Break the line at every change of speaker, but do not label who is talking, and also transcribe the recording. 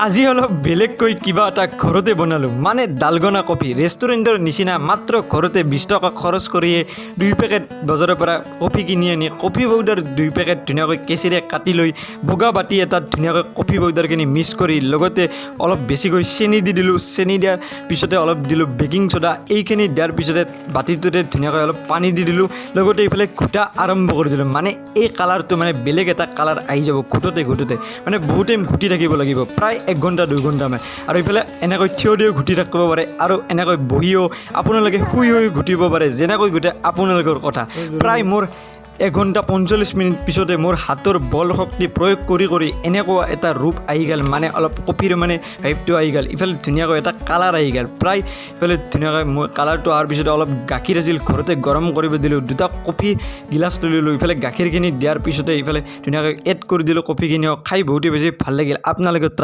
আজি অলপ বেলেগকৈ কিবা এটা ঘৰতে বনালোঁ, মানে ডালগনা কফি। ৰেষ্টুৰেণ্টৰ নিচিনা মাত্ৰ ঘৰতে 20 টকা খৰচ কৰিয়ে 2 পেকেট বজাৰৰ পৰা কফি কিনি আনি, কফি পাউডাৰ 2 পেকেট ধুনীয়াকৈ কেঁচিৰে কাটি লৈ, বগা বাতি এটাত ধুনীয়াকৈ কফি পাউডাৰখিনি মিক্স কৰি, লগতে অলপ বেছিকৈ চেনি দি দিলোঁ। চেনি দিয়াৰ পিছতে অলপ দিলোঁ বেকিং চ'ডা। এইখিনি দিয়াৰ পিছতে বাতিটোতে ধুনীয়াকৈ অলপ পানী দি দিলোঁ। লগতে এইফালে ঘুটা আৰম্ভ কৰি দিলোঁ। মানে এই কালাৰটো মানে বেলেগ এটা কালাৰ আহি যাব ঘুটোতে ঘুটোতে। মানে বহুত টাইম ঘুটি থাকিব লাগিব, প্ৰায় 1 ঘণ্টা 2 ঘণ্টামান। আৰু এইফালে এনেকৈ থিয় দিও ঘুটি থাকিব পাৰে আৰু এনেকৈ বহিও, আপোনালোকে শুই শুই ঘুটিব পাৰে। যেনেকৈ ঘুটে আপোনালোকৰ কথা। প্ৰায় মোৰ 1 ঘণ্টা 45 মিনিট পিছতে মোৰ হাতৰ বল শক্তি প্ৰয়োগ কৰি কৰি এনেকুৱা এটা ৰূপ আহি গ'ল। মানে অলপ কফিৰ মানে ভাইবটো আহি গ'ল। ইফালে ধুনীয়াকৈ এটা কালাৰ আহি গ'ল। প্ৰায় ইফালে ধুনীয়াকৈ মই কালাৰটো অহাৰ পিছতে অলপ গাখীৰ আছিল ঘৰতে, গৰম কৰিব দিলোঁ। দুটা কফি গিলাচ লৈ ল'লোঁ। ইফালে গাখীৰখিনি দিয়াৰ পিছতে ইফালে ধুনীয়াকৈ এড কৰি দিলোঁ কফিখিনিও। খাই বহুতেই বেছি ভাল লাগিল। আপোনালোকেও ট্ৰাই